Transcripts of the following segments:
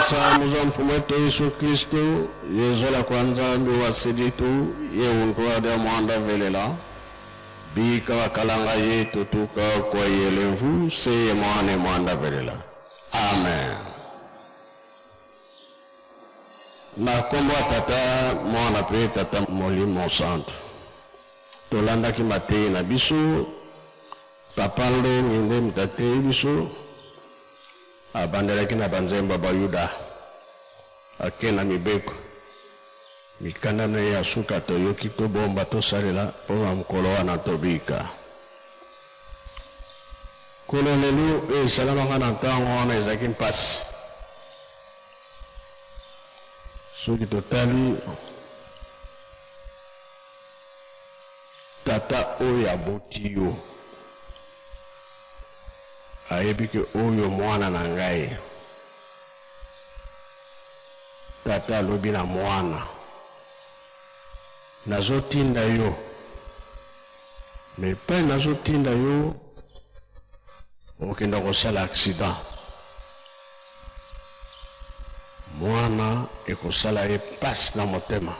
Nsamu za mfumu wetu Yesu Kristo yezola kwa Nzambi wa seditu ye untua mwanda velela bika wakalanga yetu tuka kwa yelemvu seye mwane mwanda velela. Amen. Na nkombo ya Tata, Mwana mpe Tata Molimo Santu, tolandaki mateyi na biso. Papa Ndongi nde moto ateyi biso, abandelaki na banzembo ya Bayuda, ake na mibeko mikanda na ye ya suka toyoki tobomba tosalela mpo na mokolo wana tobika. Nkolo lelo oyo esalamaka na ntango wana ezalaki mpasi. Soki totali tata oyo aboti yo, ayebi ke oyo mwana na ngai. Tata alobi na mwana, nazotinda yo, me epai nazotinda yo okenda kosala accident. Mwana ekosala ye mpasi na motema.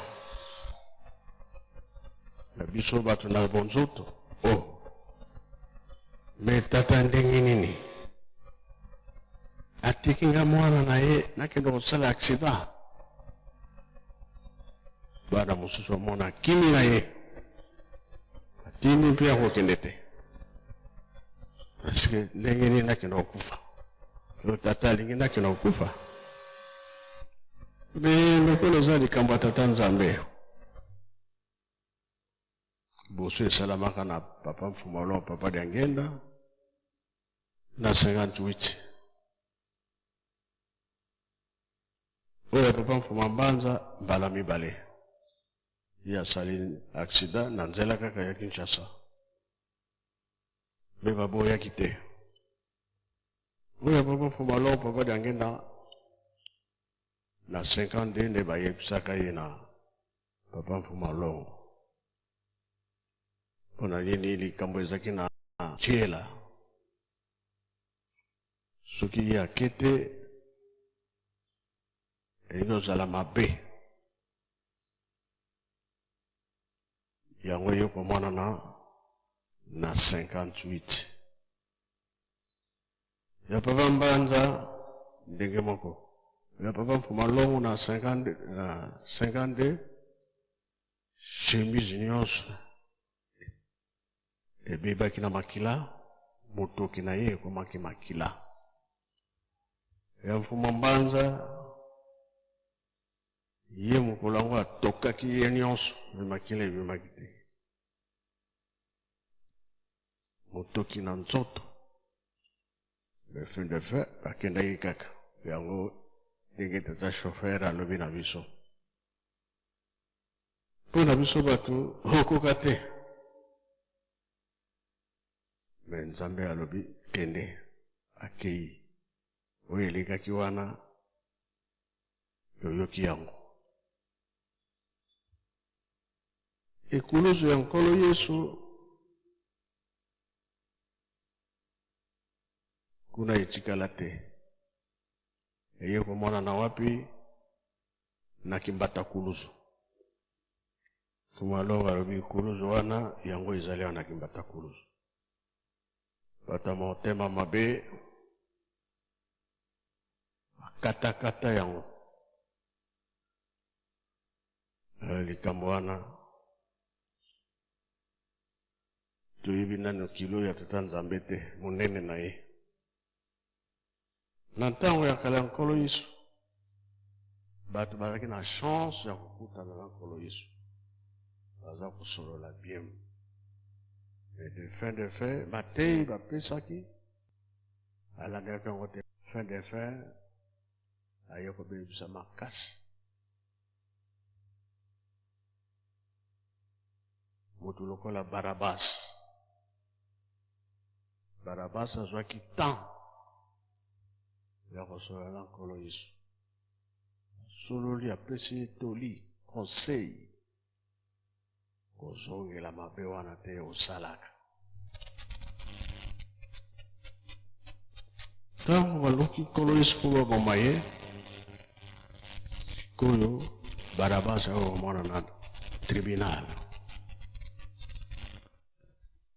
Na biso bato na bonzoto, oh, me tata ndenge nini atiki nga mwana na ye nakende kosala accident? Bana mosusu amona akimi na ye, atindi mpe akokende te, parce que ndenge nini nakende kokufa? To tata alingi nakende kokufa? Me lokola eza likambo ya tata Nzambe, boso esalamaka na papa Mfumalo, papa Diangenda na 58, oyo papa Mfuma Mbanza mbala mibale ye asali accident na nzela kaka ya Kinshasa, mpe baboyaki te. Oyo papa Mfuma Longo, papa Diangenda na 52 nde bayebisaka ye na papa Mfuma Longo mpona nini likambo ezalaki na tiela. Soki ye ake te, elingi ozala mabe. Yango ye komonana na 58 ya papa Mbanza ndenge moko ya papa Mfuma Longo na 52, na 52 chemise nyonso ebebaki na makila, motoki na ye ekomaki makila. Ya Mfuma Mbanza ye mokolo yango atokaki ye nyonso, me makila ebimaki te, motoki na nzoto. Me fin de fin bakendaki kaka yango ndenge tata chauffeur alobi na biso, mpo na biso bato okoka te, me Nzambe alobi kende, akei. Oyo elekaki wana toyoki yango. Ekuluzu ya Nkolo Yesu kuna etikala te, eye komonana wapi? Na Kimbata kuluzu. Mfumu Alongo alobi kuluzu wana yango ezali wana na Kimbata kuluzu. Bato ya motema mabe bakatakata yango. Likambo wana toyebi nano kilo ya tata Nzambe te, monene na ye. Na ntango ya kala ya Nkolo Yesu, Bato bazalaki na chance ya kokutana na Nkolo Yesu, baza kosolola bien. Mais de fin de fin, mateyi bapesaki alandelaki yango te. Fin de fin aye kobebisa makasi. Moto lokola Barabas. Barabas azwaki temps ya kosolola na Nkolo Yesu. Asololi, apesi ye toli, conseil, kozongela mabe wana te osalaka. Ntango baluki Nkolo Yesu mpo baboma ye, sikoyo Barabas akomona na tribunal.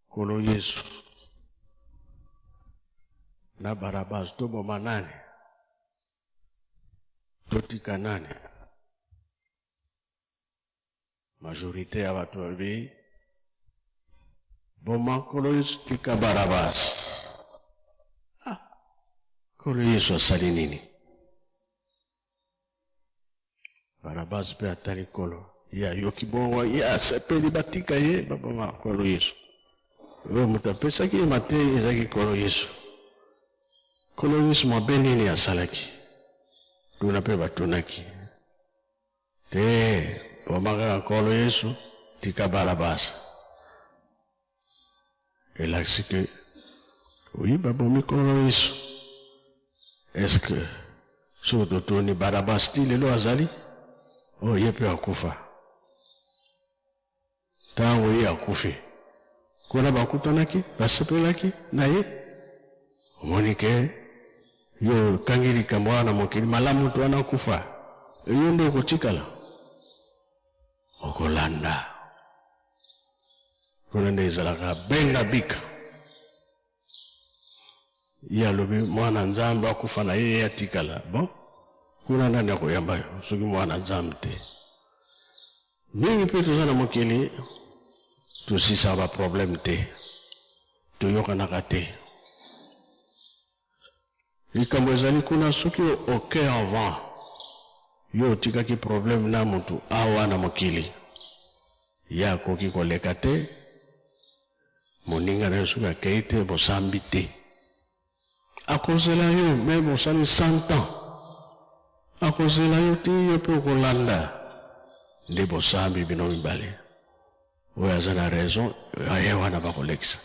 Nkolo Yesu na Barabas, toboma nani? Totika nani? Majorite ya bato balobi boma Nkolo Yesu, tika Barabas. Ah, Nkolo Yesu asali nini? Barabas mpe atali Nkolo, ye ayoki bongo, ye asepeli, batika ye, baboma Nkolo Yesu. Oyo moto apesaki ye mateyi ezalaki Nkolo Yesu. Nkolo Yesu mabe nini asalaki? Tuna mpe batunaki. Te, boma kaka Nkolo Yesu, tika Barabas. Elakisi ke oui, babomi Nkolo Yesu. Est-ce que soki totuni Barabas ti lelo azali? Oh, ye mpe akufa. Ntango ye akufi, kuna bakutanaki, basepelaki na ye. Omoni ke yo okangi likambo wana na mokili, malamu moto wana akufa, yo nde okotikala, okolanda. Kuna nde ezalaka benga bika. Ye alobi mwana Nzambe akufa na ye, ye atikala. Bon, kuna nani akoyamba yo soki mwana Nzambe te? Mingi mpe toza na mokili, tosisaka ba problème te, toyokanaka te. Likambo ezali kuna, soki oke avant, yo otikaki problème na mutu awa na mokili, ye akoki koleka te. Moninga nayo soki akeyi te bosambi te akozela yo meme osali 100 ans akozela yo ti yo pe okolanda nde bosambi bino mibale oyo aza na raison aye wana bakolekisa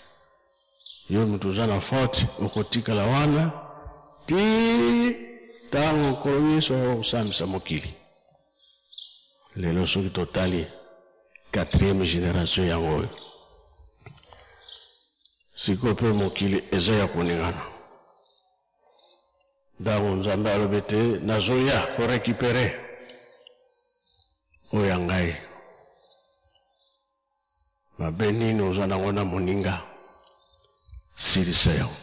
yo mutu oza na faute okotikala wana ti tango Nkolo Yesu akosambisa mokili. Lelo soki totali quatrième generation yango oyo sikoyo mpe mokili eza ya koningana. Ntango Nzambe alobi ete nazoya ko recuperer oyo ya ngai, mabe nini oza nango na moninga, silisa yango.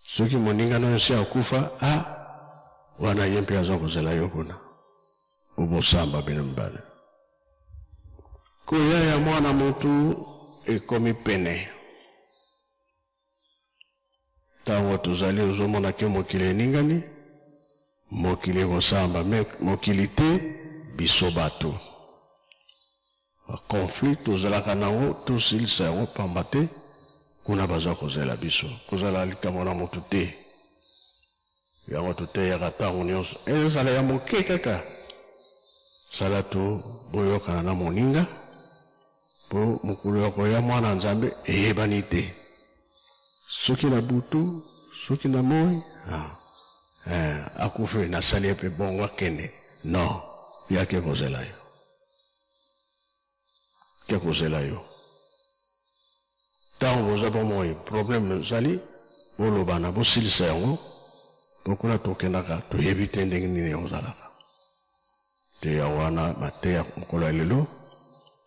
Soki moninga nayo si akufa, ah, wana ye mpe aza kozela yo kuna po bosamba bino mibale. Koya ya mwana mutu ekomi pene. Tango tozali ozomona ke mokili eningani, mokili ekosamba mais mokili te, biso batu. Ba conflit tozalaka nango tosilisa yango pamba te kuna baza kozela biso. Kozala likambo na mutu te. Yango toteyaka tango nionso ezala ya moke kaka sala to boyokana na moninga po mokolo ya koya mwana Nzambe eyebani te. Soki na butu soki na moyi ah eh akufi nasali ye pe bongo akende non ye ake kozela yo. Ke kozela yo. Tango boza bomoi problème ezali bolobana bosilisa yango po kuna tokendaka toyebi te ndenge nini ekozalaka. Teya wana mateya mokolo ya lelo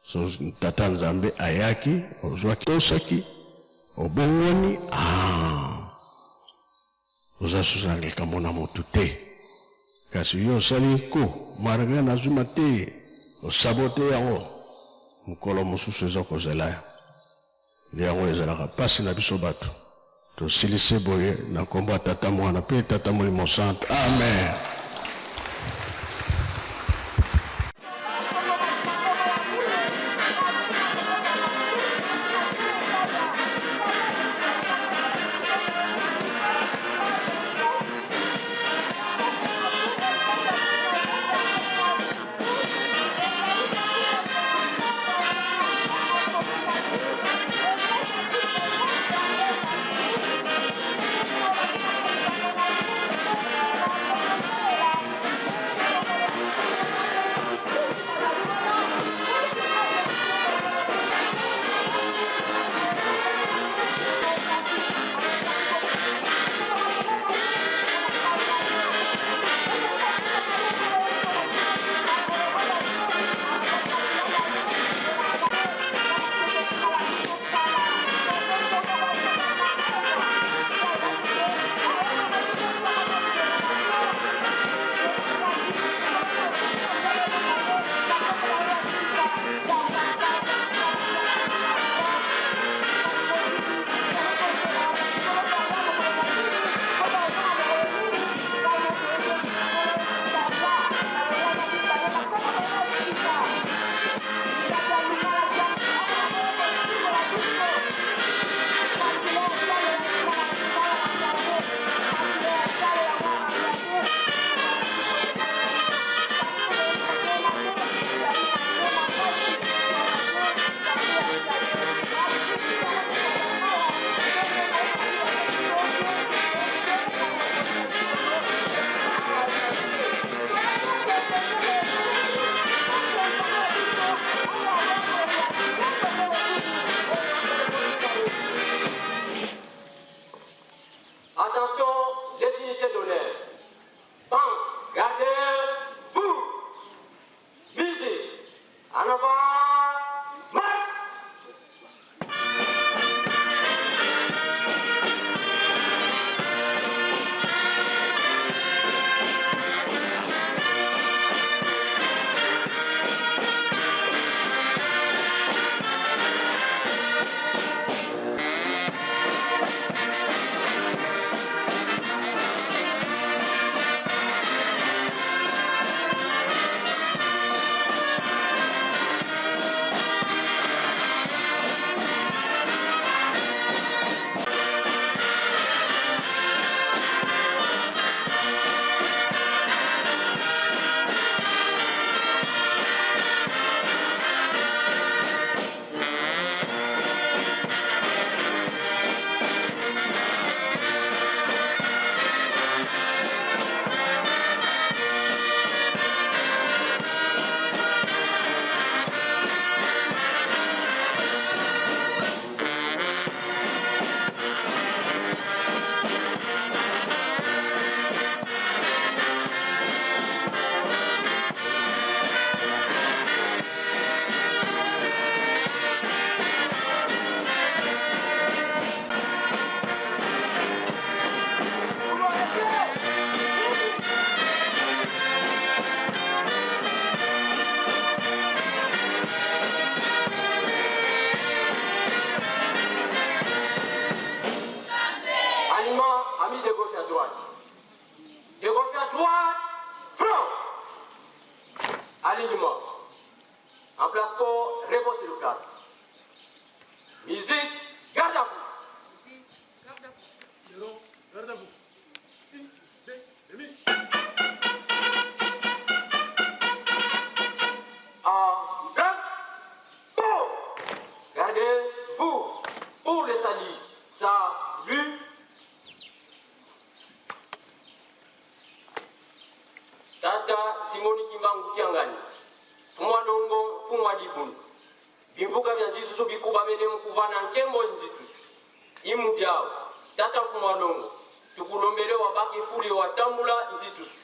so tata Nzambe ayaki ozwaki tosaki obongwani ah oza susu na likambo na motu te. Kasi yo osali nko malgre nazwi mateyi osabote yango mokolo mosusu eza kozela yo nde yango ezalaka pasi na biso batu tosilisi boye na kombo ya tata muana pe tata molimo santu amen. Alignement. En place corps, repos sur le place. Musique, garde à vous. Musique, garde à vous. Le rond, garde à vous. Une, deux, demi. En place, go. Gardez-vous pour le salut. Salut. Tata Simoni Kimbangu Kiangani, Mfumwa Dongo, Mfumwa Dibunu, bimvuka bya nzitusu bikuba bene mukuvana nkembo nzitusu imudyao Tata Mfumwa Dongo tukulombele wabaki fuli watambula nzitusu.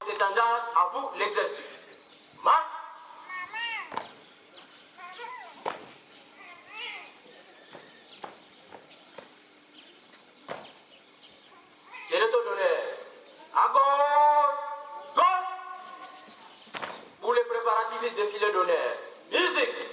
L'étendard, à vous l'exercice. Marche. Diretor d'honneur, à gauche, gauche. Pour les préparatifs du défilé d'honneur. Musique.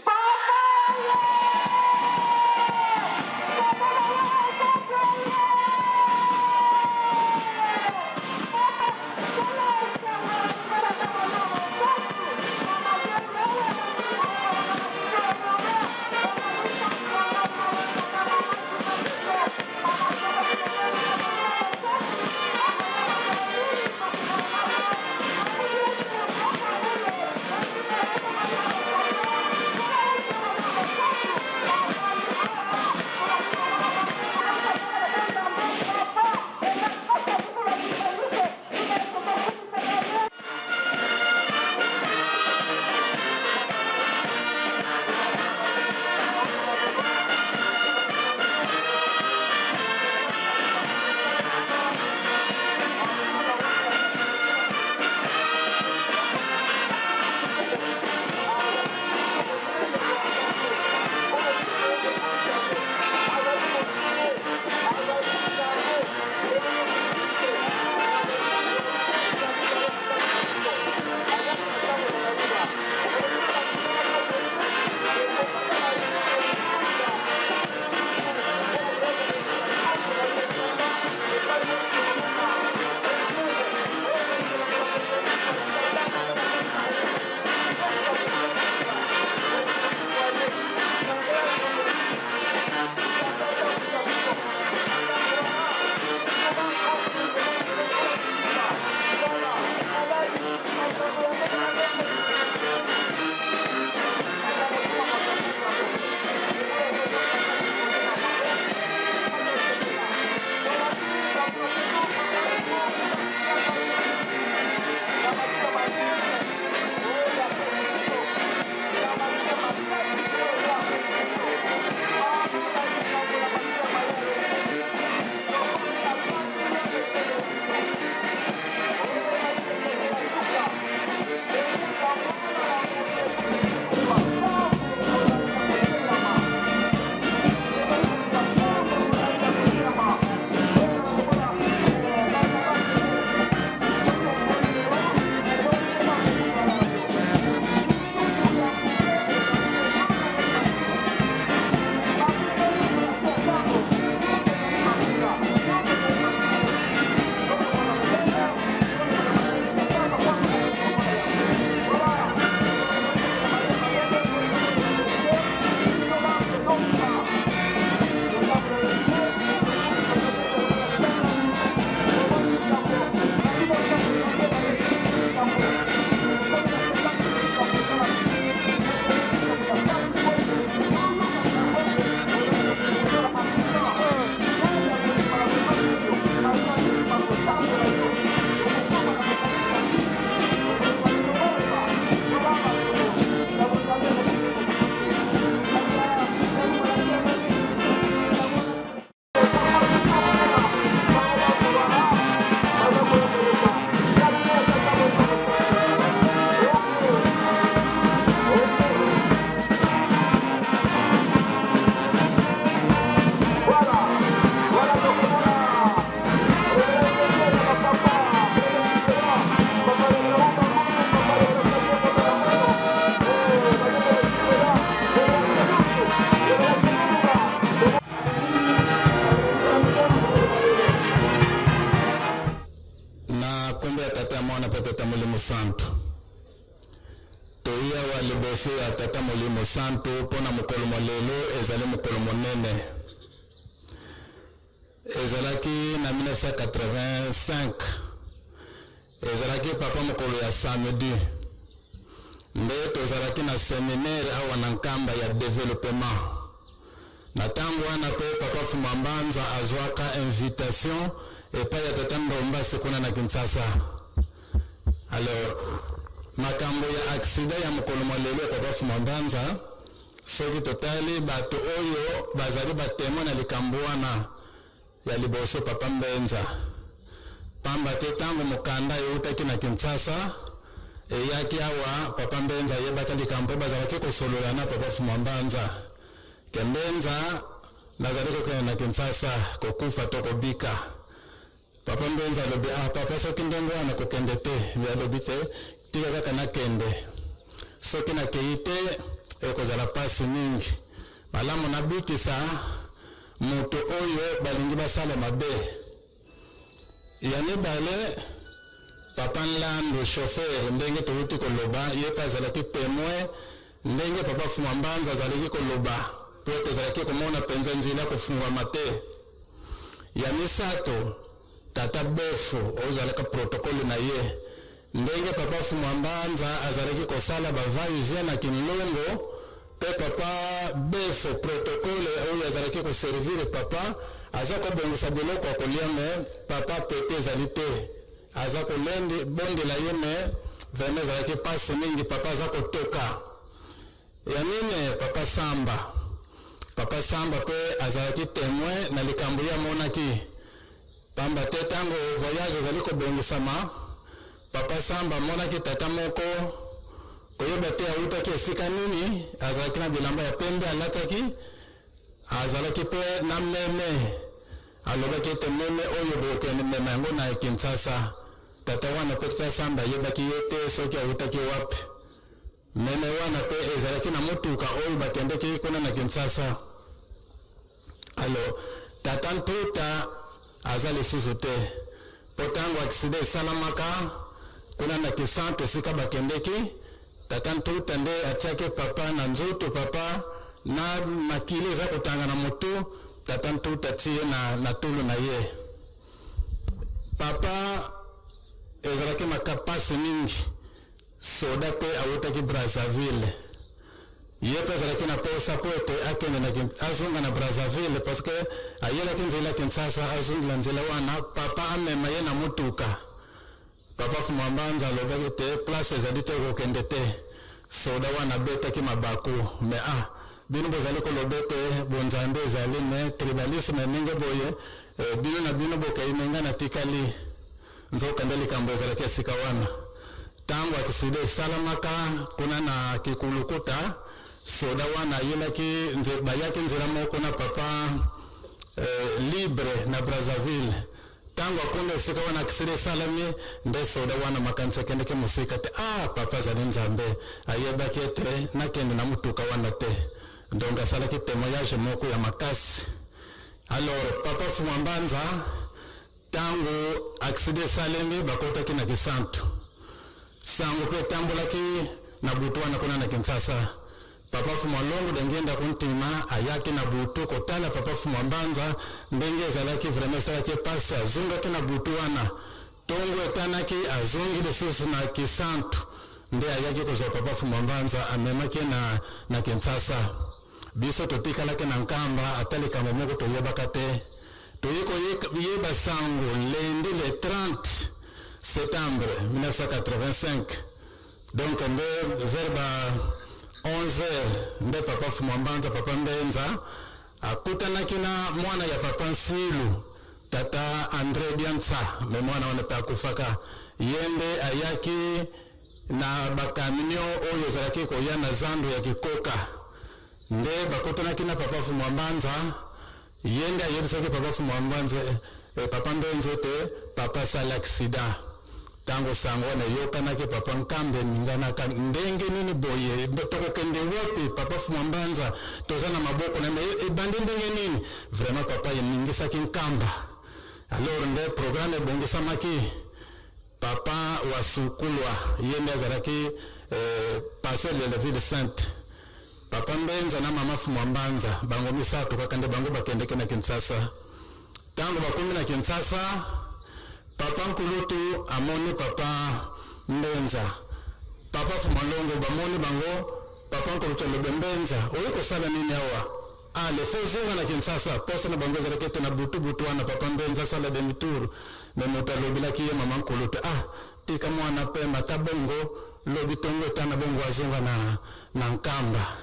Na nkombo ya Tata, Mwana mpe Tata Molimo Santu, toyi awa liboso ya Tata Molimo Santu mpo na mokolo mwa lelo. Ezali mokolo monene. Ezalaki na 1985, ezalaki papa mokolo ya samedi, nde tozalaki na seminaire awa na Nkamba ya developement. Na ntango wana mpe papa Fuma Mbanza azwaka invitation epai ya tata Ndombasi kuna na Kinshasa. Alors, makambo ya accident ya mokolo mwa lelo ya papa Fuma Mbanza, soki totali bato oyo bazali batemoin na likambo wana, ya liboso papa Mbenza, pamba te ntango mokanda eutaki na Kinshasa eyaki awa, papa Mbenza ayebaki likambo mpo bazalaki kosolola na papa Fuma Mbanza ke Mbenza, nazali kokende na Kinshasa, kokufa to kobika. Papa Mbenza alobi: "Ah papa, soki ndenge wana kokende te." Ye alobi: "Te, tika kaka nakende. Soki nakei te, ekozala pasi mingi. Malamu nabikisa moto oyo balingi basala mabe." Ya mibale, papa Nlandu, chauffeur, ndenge touti koloba, ye mpe azalaki témoin ndenge papa Fuma Mbanza azalaki koloba, po ete azalaki komona mpenza nzela kofungwama te. Ya misato, tata Befu, oyo ozalaka protocole na ye, ndenge papa Fuma Mbanza azalaki kosala ba va-et-vient na Kinlongo, mpe papa Befo, protocole oyo azalaki koservir papa, aza kobongisa biloko ya kolia, mais papa pete ezali te, aza kolendi bondela ye, mais vraiment ezalaki mpasi mingi, papa aza kotoka. Ya mine, papa Samba. Papa Samba mpe azalaki témoin na likambo ye amonaki, pamba te ntango voyage ezali kobongisama, papa Samba amonaki tata moko, koyeba te awutaki esika nini, azalaki na bilamba ya pembe alataki, azalaki mpe na meme. Alobaki ete meme oyo bokokende mema yango na Kinshasa. Tata wana mpe tata Samba ayebaki ye te soki awutaki wapi. Meme wana mpe ezalaki na motuka oyo bakendeki kuna na Kinshasa. Alors, tata Ntuta aza lisusu te, mpo ntango accident esalamaka kuna na Kisantu, esika bakendeki, tata Ntuta nde atiaki papa na nzoto, papa na makili eza kotanga na motu, tata Ntuta atie na tulu na ye. Papa ezalaki makapasi mingi. Soda mpe awutaki Brazzaville, ye mpe azalaki na posa mpo ete akende na azonga na Brazzaville, parce que ayelaki nzela ya Kinshasa, azongela nzela wana, papa amema ye na motuka. Papa Fuma Mbanza alobaki te place ezali te, okokende te. Soda wana abetaki mabaku: "Mais ah, bino bozali koloba ete bonzambe ezali, mais tribalisme ndenge boye, bino na bino bokei, mais ngai natikali." Nzokande likambo ezalaki esika wana, ntango accident esalamaka kuna na Kikulukuta, soda wana ayelaki, bayaki nzela moko na papa Libre na Brazzaville. Ntango akunda esika wana accident esalami, nde soda wana makanisi akendeki mosika te: "Ah, papa azali Nzambe, ayebaki ete nakende na motuka wana te." Donc asalaki témoignage moko ya makasi. Alors, papa Fuma Mbanza, ntango accident esalemi, bakotaki na Kisantu, sango mpe etambolaki na butu wana kuna na Kinshasa. Papa Fuma Longo Dengenda Kuntima ayaki na butu kotala papa Fuma Mbanza ndenge ezalaki. Vraiment esalaki mpasi. Azongaki na butu wana, ntongo etanaki, azongi lisusu na Kisantu, nde ayaki kozwa papa Fuma Mbanza, amemaki na Kinshasa. Biso totikalaki na Nkamba, ata likambo moko toyebaka te. Toyi koyeba sango lundi le 30 septembre 1985, donc nde vers ba 11 heures nde papa Fuma Mbanza, papa Mbenza, akutanaki na mwana ya papa Nsilu, tata André Diansa. Mais mwana wana mpe akufaka. Ye nde ayaki na bacamion oyo ezalaki koya na zando ya Kikoka, nde bakutanaki na papa Fuma Mbanza. Ye nde ayebisaki papa Fuma Mbanza, papa Mbenza, ete papa asali accident. Ntango sango wana eyokanaki, papa Nkamba eninganaka, ndenge nini boye, tokokende wapi? Papa Fuma Mbanza toza na maboko na ye, ebandi ndenge nini? Vraiment papa eningisaki Nkamba. Alors nde programme ebongisamaki, papa Wasukulwa ye nde azalaki pasteur de la ville sainte, papa Mbenza na mama Fuma Mbanza, bango misato kaka nde bango bakendeki na Kinshasa. Ntango bakomi na Kinshasa, papa Nkulutu amoni papa Mbenza, papa Fumalongo, bamoni bango. Papa Nkulutu alobi: "Mbenza, oyi kosala nini awa? Ale fo ozonga na Kinshasa." Posa na bango ezalaki ete na butu butu wana papa Mbenza asala demi tour, me moto alobelaki ye mama Nkulutu: "Ah, tika mwana pema, ata bongo lobi tongo etana bongo azonga na Nkamba."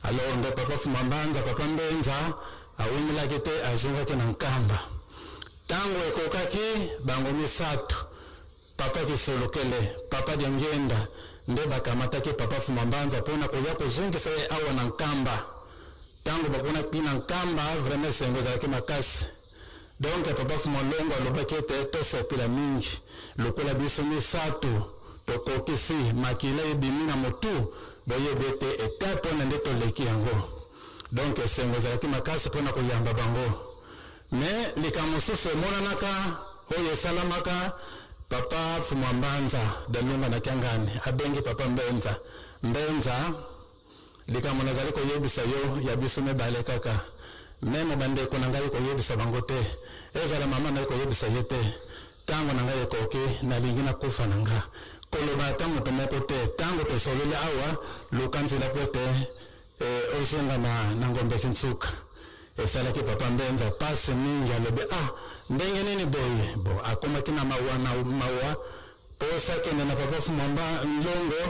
Alors nde papa Fuma Mbanza, papa Mbenza awumelaki te, azongaki na Nkamba. Ntango ekokaki, bango misato, papa Kisolokele, papa Diangenda, nde bakamataki papa Fuma Mbanza mpona koya kozongisa ye awa na Nkamba. Ntango bakonaki na Nkamba, vraiment esengo ezalaki makasi. Donc papa Fuma Longo alobaki ete tosepela mingi lokola biso misato tokokisi makila ebimi na motu, boyebi ete etape wana nde toleki yango. Donc esengo ezalaki makasi mpona koyamba bango. Me likambo mosusu emonanaka oyo esalamaka, papa Fuma Mbanza Dalunga na Kiangani abengi papa Mbenza: "Mbenza, likambo nazali koyebisa yo ya biso mibale kaka, meme bandeko na ngai koyebisa bango te, ezala mama na ye koyebisa ye te. Ntango na ngai ekoki, nalingi nakufa na nga, koloba ata moto moko te. Ntango tosololi awa, luka nzela po te ozonga na Ngombe Kinsuka." Esalaki papa Mbenza pasi mingi. Alobi: "Ah, ndenge nini boye?" Bo akomaki na mawa na mawa, posa akende na papa Fumamba Nlongo,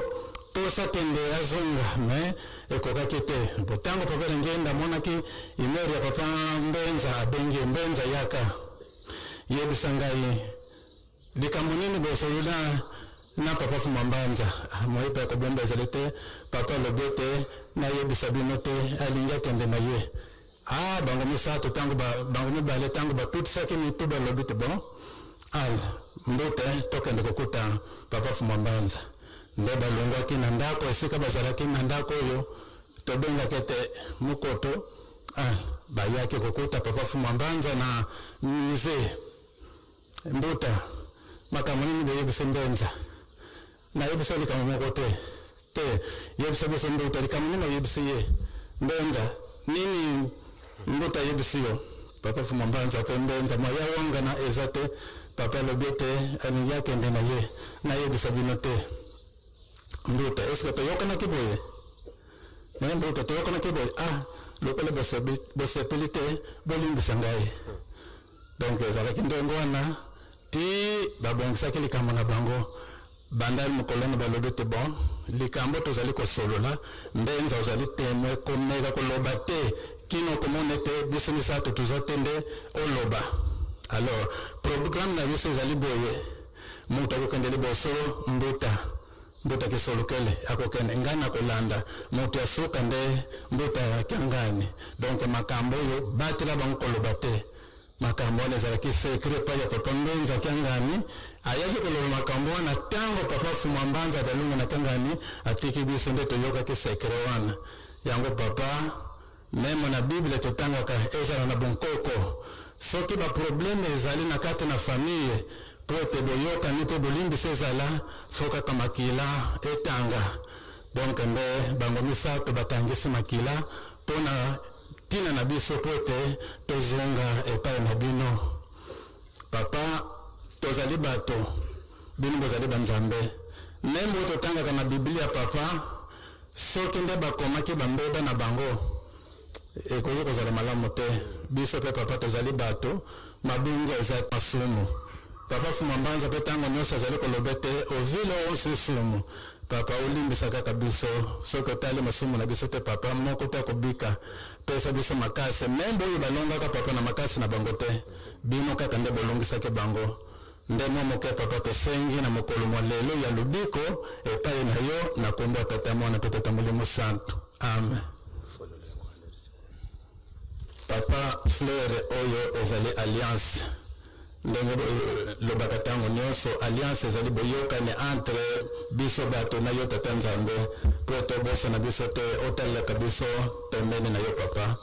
posa akende azonga, me ekokaki te. Bo ntango papa Lengenda amonaki humeur ya papa Mbenza, abengi ye: "Mbenza, yaka, yebisa ngai likambo nini bosoli na papa Fuma Mbanza." Moyebi ya kobomba ezali te. Papa alobi ete nayebisa bino te, alingi akende na ye. Ah, bango misato, ntango bango mibale, ntango batutisaki mitu, balobi te: "Bon, al mbute tokende kokuta papa Fuma Mbanza." Nde balongwaki na ndako esika bazalaki, na ndako oyo tobengaki ete Mokoto. Ah, bayaki kokuta papa Fuma Mbanza na musée. "Mbuta, makambo nini boyebisi Mbenza?" "Nayebisa likambo moko te." "Te, yebisa biso mbuta, likambo nini oyebisi ye? Mbenza, nini mbuta ayebisi yo?" Papa Fuma Mbanza te Mbenza moya wangana eza te. Papa alobi ete alingi akende na ye, nayebisa bino te. "Mbuta, eske toyokanaki boye? Mbuta, toyokanaki boye? Ah, lokola bosepeli te, bolimbisa ngai." Donc ezalaki ndenge wana ti babongisaki likambo na bango. Banda mokolo wana balobi te: "Bon, likambo tozali kosolola, Mbenza ozali témoin, komeka koloba te kino komona ete biso misato toza te nde oloba. Alors programme na biso ezali boye: moto akokende liboso mbuta, mbuta Kisolokele akokende, ngai na kolanda, moto ya suka nde mbuta ya Kiangani. Donc makambo oyo batela bango koloba te." Makambo wana ezalaki secret epai ya papa Mbenza Kiangani. Ayaki koloba makambo wana ntango papa Fuma Mbanza Dalunga na Kiangani atiki biso, nde toyokaki secret wana. Yango papa, meme na Bible totangaka, ezala na bonkoko, soki baproblème ezali na kati na famille, mpo ete boyokani mpe bolimbisi ezala, fo kaka makila etanga. Donc nde bango misato batangisi makila mpona ntina na biso, mpo ete tozonga epai na bino. Papa, tozali bato, bino bozali banzambe. Meme oyo totangaka na Biblia, papa, soki nde bakomaki bambeba na bango, ekoki kozala malamu te. Biso mpe papa tozali bato, mabungi eza, masumu. Papa Fuma Mbanza mpe ntango nyonso azali koloba ete ovile onso esumu. Papa, olimbisa kaka biso. Soki otali masumu na biso te, papa, moko te akobika. Pesa biso makasi. Membe oyo balongaka, papa, na makasi na bango te, bino kaka nde bolongisaki bango. Nde mwa moke, papa, tosengi na mokolo mwa lelo ya lobiko epai na yo, na kombo ya Tata, Mwana mpe Tata Molimo Santu. Amen. Papa, fleur oyo ezali alliance. Ndenge lobaka ntango nyonso, alliance ezali boyokani entre biso bato na yo, Tata Nzambe, mpo tobosana biso te, otalelaka biso pembeni na yo, Papa.